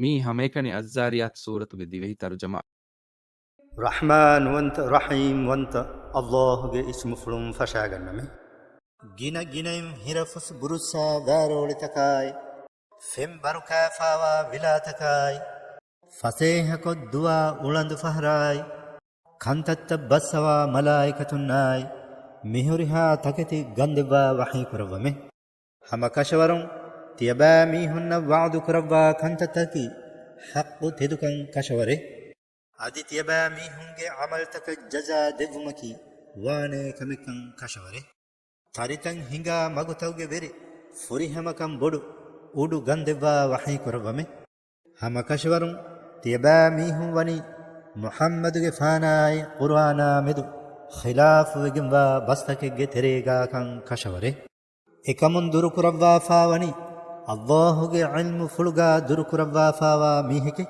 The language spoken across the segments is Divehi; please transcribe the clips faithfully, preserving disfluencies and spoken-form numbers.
މިއީ ހަމައެކަނި އައްޒާރިޔާތު ސޫރަތުގެ ދިވެހި ތަރުޖަމާ. ރަޙްމާންވަންތަ، ރަޙީމްވަންތަ އައްލާހުގެ އިސްމުފުޅުން ފަށާގަންނަމެ. ގިނަ ގިނައިން ހިރަފުސް ބުރުއްސާ ވާރޯޅިތަކާއި، ފެން ބަރުކާފާވާ ވިލާތަކާއި، ފަސޭހަކޮށް ދުވާ އުޅަނދު ފަހަރާއި، ކަންތައްތައް ބައްސަވާ މަލާއިކަތުންނާއި، މިހުރިހާ ތަކެތި ގަންދެއްވާ ވަޙީ ކުރައްވަމެ. ހަމަ ކަށަވަރުން ތިޔަބައިމީހުންނަށް ވަޢުދު ކުރައްވާ ކަންތައްތަކަކީ ޙައްޤު ތެދުކަން ކަށަވަރޭ. އަދި ތިޔަބައިމީހުންގެ ޢަމަލުތަކަށް ޖަޒާ ދެއްވުމަކީ ވާނޭ ކަމެއްކަން ކަށަވަރޭ. ތަރިތައް ހިނގާ މަގުތަކުގެ ވެރި ފުރިހަމަކަން ބޮޑު އުޑު ގަންދެއްވާ ވަޙީ ކުރައްވަމެ. ހަމަ ކަށަވަރުން ތިޔަބައިމީހުން ވަނީ މުޙައްމަދުގެފާނާއި ޤުރުއާނާ މެދު ޚިލާފުވެގެންވާ ބަސްތަކެއްގެ ތެރޭގާކަން ކަށަވަރޭ. އެކަމުން ދުރުކުރައްވާފާވަނީ އައްލާހުގެ ޢިލްމުފުޅުގާ ދުރުކުރައްވާފާވާ މީހެކޭ.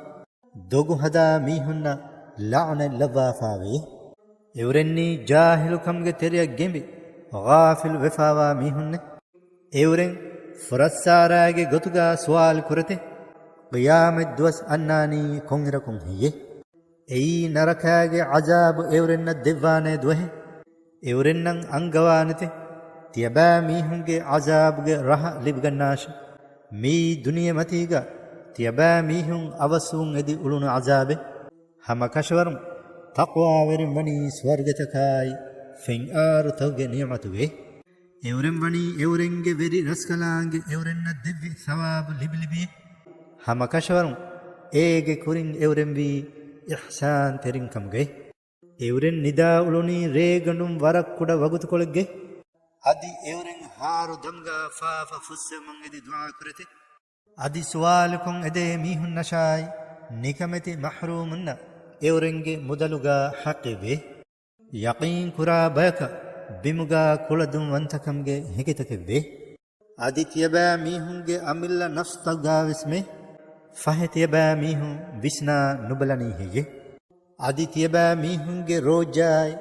ދޮގުހަދާ މީހުންނަށް ލަޢުނަތް ލައްވާފާވެޔޭ. އެއުރެންނީ ޖާހިލުކަމުގެ ތެރެއަށް ގެނބި، ޣާފިލު ވެފާވާ މީހުންނޭ. އެއުރެން ފުރައްސާރާގެ ގޮތުގާ ސުވާލު ކުރެތެ، ޤިޔާމަތް ދުވަސް އަންނާނީ ކޮންއިރަކުން ހެއްޔޭ؟ އެއީ ނަރަކާގެ ޢަޒާބު އެއުރެންނަށް ދެއްވާނޭ ދުވަހެއް. އެއުރެންނަށް އަންގަވާނެތެ، ތިޔަބައިމީހުންގެ ޢަޒާބުގެ ރަހަ ލިބިގަންނާށި. މިއީ ދުނިޔެމަތީގަ ތިޔަބައިމީހުން އަވަސްވުން އެދި އުޅުނު ޢަޒާބެއް. ހަމަ ކަށަވަރުން ތަޤްވާވެރިން ވަނީ ސުވަރުގެތަކާއި ފެންއާރުތަކުގެ ނިޢުމަތުގައި. އެއުރެން ވަނީ އެއުރެންގެ ވެރި ރަސްކަލާނގެ އެއުރެންނަށް ދެއްވި ސަވާބު ލިބިލިބި. ހަމަ ކަށަވަރުން އޭގެ ކުރިން އެއުރެންވީ އިޙްސާންތެރިން ކަމުގައި. އެއުރެން ނިދާ އުޅުނީ ރޭގަނޑުން ވަރަށް ކުޑަ ވަގުތުކޮޅެއްގައި. އަދި އެއުރެން ހާރު ދަމުގާ ފާފަ ފުއްސެވުމަށް އެދި ދުޢާ ކުރެތެ. އަދި ސުވާލުކޮށް އެދޭ މީހުންނަށާއި، ނިކަމެތި މަޙްރޫމުންނަށް އެއުރެންގެ މުދަލުގާ ޙައްޤެއްވޭ. ޔަޤީން ކުރާ ބަޔަކަށް ބިމުގާ ކުޅަދުންވަންތަކަމުގެ ހެކިތަކެއްވޭ. އަދި ތިޔަބައިމީހުންގެ އަމިއްލަ ނަފްސުތަކުގާވެސް މެ ފަހެ ތިޔަބައިމީހުން ވިސްނާ ނުބަލަނީ ހެއްޔެ؟ އަދި ތިޔަބައިމީހުންގެ ރޯއްޖާއާއި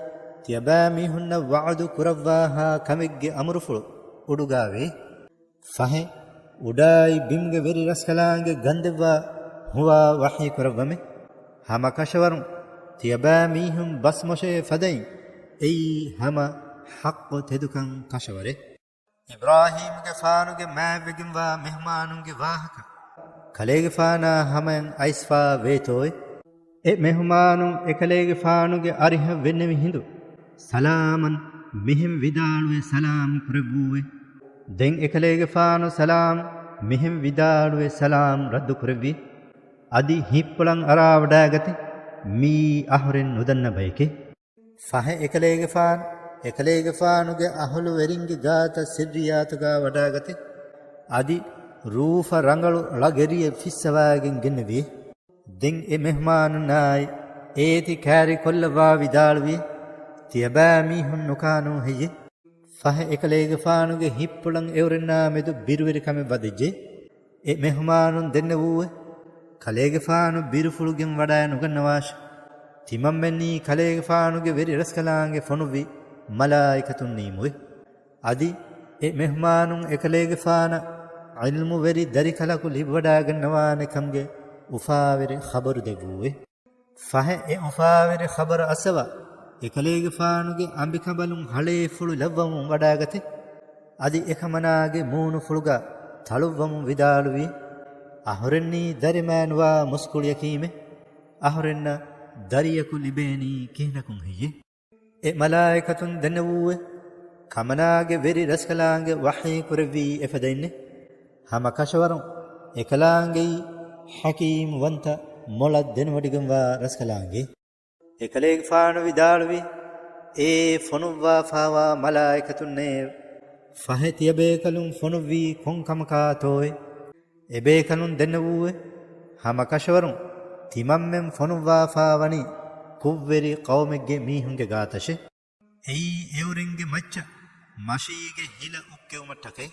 ތިޔަބައިމީހުންނަށް ވަޢުދު ކުރައްވާހާ ކަމެއްގެ އަމުރުފުޅު އުޑުގާވޭ. ފަހެ، އުޑާއި ބިމުގެ ވެރި ރަސްކަލާނގެ ގަންދެއްވާ ހުވާ ވަޙީ ކުރައްވަމެ. ހަމަ ކަށަވަރުން ތިޔަބައިމީހުން ބަސްމޮށޭ ފަދައިން އެއީ ހަމަ ޙައްޤު ތެދުކަން ކަށަވަރޭ. އިބްރާހީމުގެފާނުގެ މާތްވެގެންވާ މެހުމާނުންގެ ވާހަކަ ކަލޭގެފާނާ ހަމަޔަށް އައިސްފާ ވޭތޯއޭ؟ އެ މެހުމާނުން އެކަލޭގެފާނުގެ އަރިހަށް ވެންނެވި ހިނދު، ސަލާމަން މިހެން ވިދާޅުވެ ސަލާމް ކުރެއްވޫއޭ. ދެން އެކަލޭގެފާނު ސަލާމް މިހެން ވިދާޅުވެ ސަލާމް ރައްދު ކުރެއްވި. އަދި ހިތްޕުޅަށް އަރާވަޑައިގަތެ، މިއީ އަހުރެން ނުދަންނަ ބަޔެކޭ. ފަހެ އެކަލޭގެފާނު، އެކަލޭގެފާނުގެ އަހުލުވެރިންގެ ގާތަށް ސިއްރިއްޔާތުގާ ވަޑައިގަތެ، އަދި ރޫފަ ރަނގަޅު ޅަ ގެރިއެއް ފިއްސަވައިގެން ގެންނެވި. ދެން އެ މެހުމާނުންނާއި އޭތި ކާރި ކޮށްލައްވާ ވިދާޅުވި، ތިޔަބައިމީހުން ނުކާނޫ ހެއްޔެ؟ ފަހެ އެކަލޭގެފާނުގެ ހިތްޕުޅަށް އެއުރެންނާ މެދު ބިރުވެރިކަމެއް ވަދެއްޖެ. އެ މެހުމާނުން ދެންނެވޫއެ، ކަލޭގެފާނު ބިރުފުޅު ގެން ވަޑައި ނުގަންނަވާށި. ތިމަންމެންނީ ކަލޭގެފާނުގެ ވެރި ރަސްކަލާނގެ ފޮނުއްވި މަލާއިކަތުންނީމުވެ. އަދި އެ މެހުމާނުން އެކަލޭގެފާނަށް ޢިލްމުވެރި ދަރިކަލަކު ލިބިވަޑައިގަންނަވާނެ ކަމުގެ އުފާވެރި ޚަބަރު ދެއްވޫއެވެ. ފަހެ އެ އުފާވެރި ޚަބަރު އައްސަވާ، އެކަލޭގެފާނުގެ އަނބިކަނބަލުން ހަޅޭފުޅު ލައްވަމުން ވަޑައިގަތެ، އަދި އެކަމަނާގެ މޫނުފުޅުގަ ތަޅުއްވަމުން ވިދާޅުވި، އަހުރެންނީ ދަރިމައިނުވާ މުސްކުޅިޔަކީމެ، އަހުރެންނަށް ދަރިޔަކު ލިބޭނީ ކިހިނަކުން ހެއްޔެ؟ އެ މަލާއިކަތުން ދެންނެވޫއެވެ. ކަމަނާގެ ވެރި ރަސްކަލާނގެ ވަޙީ ކުރެއްވީ އެފަދައިންނެ. ހަމަ ކަށަވަރުން އެކަލާނގެއީ ޙަކީމް ވަންތަ މޮޅަށް ދެނެވޮޑިގެންވާ ރަސްކަލާނގެ. އެކަލޭގެފާނު ވިދާޅުވީ، އޭ ފޮނުއްވާފާވާ މަލާއިކަތުންނޭ! ފަހެ ތިޔަބޭކަލުން ފޮނުއްވީ ކޮން ކަމަކާތޯއޭ؟ އެބޭކަލުން ދެންނެވޫއެވެ. ހަމަ ކަށަވަރުން ތިމަންމެން ފޮނުއްވާފާވަނީ ކުށްވެރި ޤައުމެއްގެ މީހުންގެ ގާތަށެ. އެއީ އެއުރެންގެ މައްޗަށް މަށީގެ ހިލަ އުއްކެވުމަށްޓަކައި.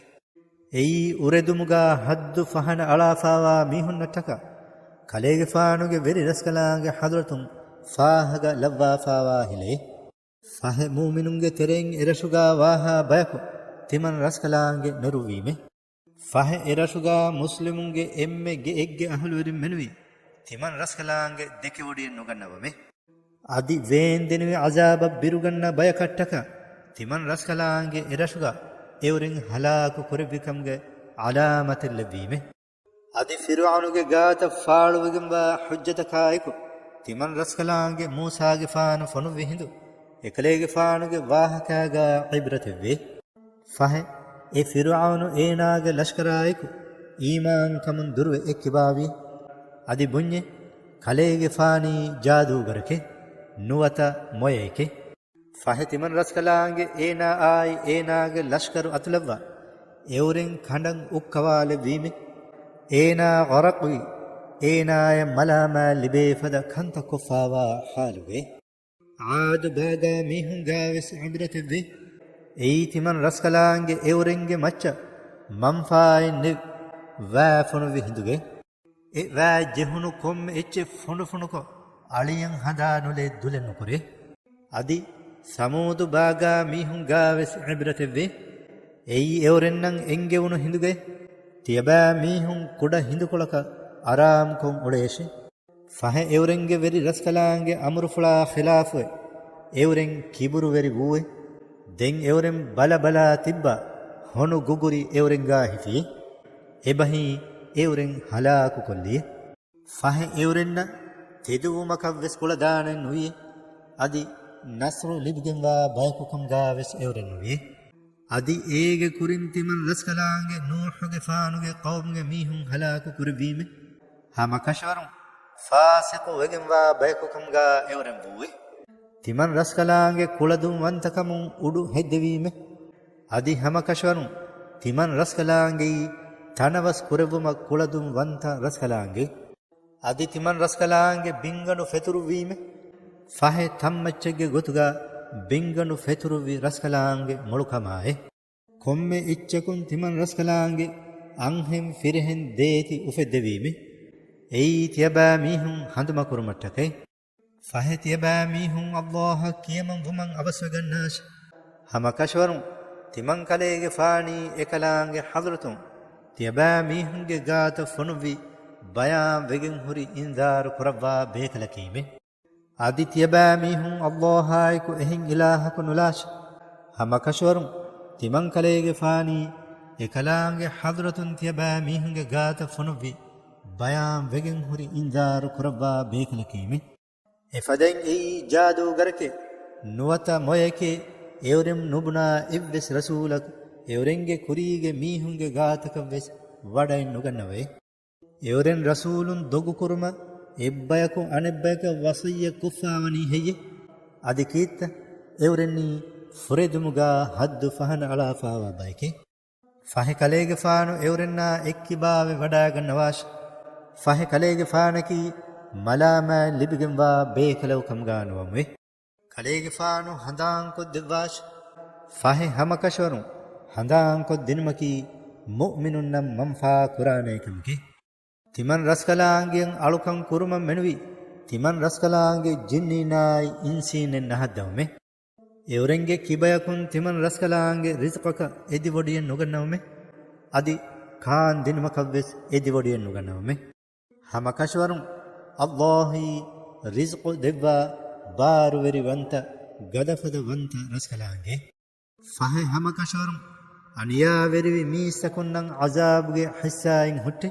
އެއީ އުރެދުމުގާ ހައްދު ފަހަނަ އަޅާފާވާ މީހުންނަށްޓަކާ ކަލޭގެފާނުގެ ވެރި ރަސްކަލާނގެ ޙަޟްރަތުން ފާހަގަ ލައްވާފާވާ ހިލައެއް. ފަހެ މުއުމިނުންގެ ތެރެއިން އެރަށުގާ ވާހާ ބަޔަކު ތިމަން ރަސްކަލާނގެ ނެރުއްވީމެ. ފަހެ އެ ރަށުގާ މުސްލިމުންގެ އެންމެ ގެއެއްގެ އަހުލުވެރިން މެނުވީ، ތިމަން ރަސްކަލާނގެ ދެކެވޮޑިއެއް ނުގަންނަވަމޭ. އަދި ވޭންދެނިވި ޢަޒާބަށް ބިރުގަންނަ ބަޔަކަށްޓަކާ، ތިމަން ރަސްކަލާނގެ އެ ރަށުގާ އެއުރެން ހަލާކު ކުރެއްވިކަމުގެ ޢަލާމަތެއް ލެއްވީމޭ. އަދި ފިރުޢައުނުގެ ގާތަށް ފާޅުވެގެންވާ ޙުއްޖަތަކާއެކު، ތިމަން ރަސްކަލާނގެ މޫސާގެފާނު ފޮނުއްވި ހިނދު، އެކަލޭގެފާނުގެ ވާހަކާގާ ޢިބްރަތެއްވޭ. ފަހެ، އެ ފިރުޢައުނު އޭނާގެ ލަޝްކަރާއެކު އީމާންކަމުން ދުރުވެ އެއްކިބާވި. އަދި ބުންޏެ، ކަލޭގެފާނީ ޖާދޫގަރެކޭ، ނުވަތަ މޮޔައެކޭ. ފަހެ ތިމަން ރަސްކަލާނގެ އޭނާއާއި އޭނާގެ ލަޝްކަރު އަތުލައްވާ، އެއުރެން ކަނޑަށް އުއްކަވާލެއްވީމެ. އޭނާ ޣަރަޤުވި، އޭނާޔަށް މަލާމާތް ލިބޭ ފަދަ ކަންތައް ކޮށްފާވާ ޙާލުގައި. ޢާދު ބާގާ މީހުންގާވެސް ޢިބްރަތެއްވޭ. އެއީ ތިމަން ރަސްކަލާނގެ އެއުރެންގެ މައްޗަށް މަންފާއެއް ނެތް ވާ ފޮނުއްވި ހިނދުގެ. އެ ވާ ޖެހުނު ކޮންމެ އެއްޗެއް ފުނޑުފުނޑުކޮށް، އަޅިއަށް ހަނދާނުލެއް ދުލެއް ނުކުރޭ. އަދި ސަމޫދު ބާގާ މީހުންގާވެސް ޢިބްރަތެއްވޭ. އެއީ އެއުރެންނަށް އެންގެވުނު ހިނދުގެ. ތިޔަބާ މީހުން ކުޑަ ހިނދުކޮޅަކަށް އަރާމްކޮށް އުޅޭށެ. ފަހެ އެއުރެންގެ ވެރި ރަސްކަލާނގެ އަމުރުފުޅާ ޚިލާފުވެ، އެއުރެން ކިބުރުވެރި ވޫއެ. ދެން އެއުރެން ބަލަބަލާ ތިއްބާ ހޮނު ގުގުރި އެއުރެންގާ ހިފިއެ. އެބަހީ އެއުރެން ހަލާކުކޮށްލިއެ. ފަހެ އެއުރެންނަށް ތެދުވުމަކަށްވެސް ކުޅަދާނެއް ނުވިއެ. އަދި ނަޞްރު ލިބިގެންވާ ބަޔަކުކަމުގާވެސް އެއުރެން ނުވިއެ. އަދި އޭގެ ކުރިން ތިމަން ރަސްކަލާނގެ ނޫޙުގެފާނުގެ ޤައުމުގެ މީހުން ހަލާކު ކުރެއްވީމެ. ހަމަކަށަވަރުން ފާސިޤު ވެގެންވާ ބަޔަކުކަމުގާ އެއުރެން ވޫއެ. ތިމަން ރަސްކަލާނގެ ކުޅަދުންވަންތަކަމުން އުޑު ހެއްދެވީމެ. އަދި ހަމަކަށަވަރުން ތިމަން ރަސްކަލާނގެއީ ތަނަވަސް ކުރެއްވުމަށް ކުޅަދުން ވަންތަ ރަސްކަލާނގެ. އަދި ތިމަން ރަސްކަލާނގެ ބިންގަނޑު ފެތުރުއްވީމެ. ފަހެ ތަންމައްޗެއްގެ ގޮތުގަ ބިންގަނޑު ފެތުރުއްވި ރަސްކަލާނގެ މޮޅުކަމާއެ. ކޮންމެ އެއްޗަކުން ތިމަން ރަސްކަލާނގެ އަންހެން ފިރިހެން ދޭތި އުފެއްދެވީމެ. އެއީ ތިޔަބާ މީހުން ހަނދުމަކުރުމަށްޓަކައި. ފަހެ ތިޔަބާ މީހުން ﷲ އަށް ކިޔަމަން ވުމަށް އަވަސްވެގަންނާށި. ހަމަކަށަވަރުން ތިމަން ކަލޭގެފާނީ އެކަލާނގެ ޙަޟްރަތުން ތިޔަބާ މީހުންގެ ގާތަށް ފޮނުއްވި ބަޔާން ވެގެން ހުރި އިންޒާރު ކުރައްވާ ބޭކަލަކީމެ. އަދި ތިޔަބާ މީހުން ﷲ އާއެކު އެހެން އިލާހަކު ނުލާށި. ހަމަކަށަވަރުން ތިމަން ކަލޭގެފާނީ އެކަލާނގެ ޙަޟްރަތުން ތިޔަބާ މީހުންގެ ގާތަށް ފޮނުއްވި ބަޔާން ވެގެން ހުރި އިންޒާރު ކުރައްވާ ބޭކަލަކީމެ. އެފަދައިން އެއީ ޖާދޫގަރެކޭ، ނުވަތަ މޮޔަކޭ، އެއުރެން ނުބުނާ އެއްވެސް ރަސޫލަކު އެއުރެންގެ ކުރީގެ މީހުންގެ ގާތަކަށްވެސް ވަޑައެއް ނުގަންނަވައޭ. އެއުރެން ރަސޫލުން ދޮގުކުރުމަށް އެއްބަޔަކު އަނެއްބަޔަކަށް ވަޞިއްޔަތް ކޮށްފާވަނީ ހެއްޔެ؟ އަދި ކީއްތަ؟ އެއުރެންނީ ފުރެދުމުގާ ހައްދު ފަހަނަ އަޅާފާވާ ބަޔެކޭ. ފަހެ ކަލޭގެފާނު އެއުރެންނާ އެއްކިބާވެ ވަޑާގަންނަވާށި. ފަހެ ކަލޭގެފާނަކީ މަލާމާތް ލިބިގެންވާ ބޭކަލަކު ކަމުގާ ނުވަމުވެ. ކަލޭގެފާނު ހަނދާންކޮށްދެއްވާށި. ފަހެ ހަމަކަށަވަރުން ހަނދާންކޮށްދިނުމަކީ މުއުމިނުންނަށް މަންފާ ކުރާނޭ ކަމެކޭ. ތިމަން ރަސްކަލާނގެއަށް އަޅުކަން ކުރުމަށް މެނުވީ، ތިމަން ރަސްކަލާނގެ ޖިންނީންނާއި އިންސީންނެއް ނަހައްދަވަމޭ. އެއުރެންގެ ކިބަޔަކުން ތިމަން ރަސްކަލާނގެ ރިޒްޤަކަށް އެދިވޮޑިއެއް ނުގަންނަވަމޭ. އަދި ކާން ދިނުމަކަށްވެސް އެދިވޮޑިއެއް ނުގަންނަވަމޭ. ހަމަކަށަވަރުން ﷲ އީ ރިޒްޤު ދެއްވާ ބާރުވެރިވަންތަ، ގަދަފަދަ ވަންތަ ރަސްކަލާނގެ. ފަހެ ހަމަކަށަވަރުން އަނިޔާވެރިވި މީސްތަކުންނަށް ޢަޒާބުގެ ޙިއްޞާއެއް ހުއްޓެ.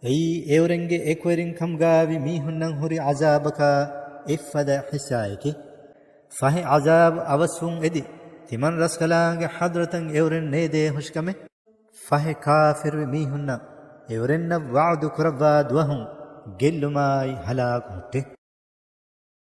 އެއީ އެއުރެންގެ އެކުވެރިން ކަމުގާވި މީހުންނަށް ހުރި ޢަޒާބަކާ އެއްފަދަ ޙިއްޞާއެކޭ. ފަހެ ޢަޒާބު އަވަސްވުން އެދި، ތިމަން ރަސްކަލާނގެ ޙަޟްރަތަށް އެއުރެން ނޭދޭ ހުށިކަމެއް. ފަހެ ކާފިރުވި މީހުންނަށް އެއުރެންނަށް ވަޢުދު ކުރައްވާ ދުވަހުން ގެއްލުމާއި ހަލާކު ހުއްޓެ.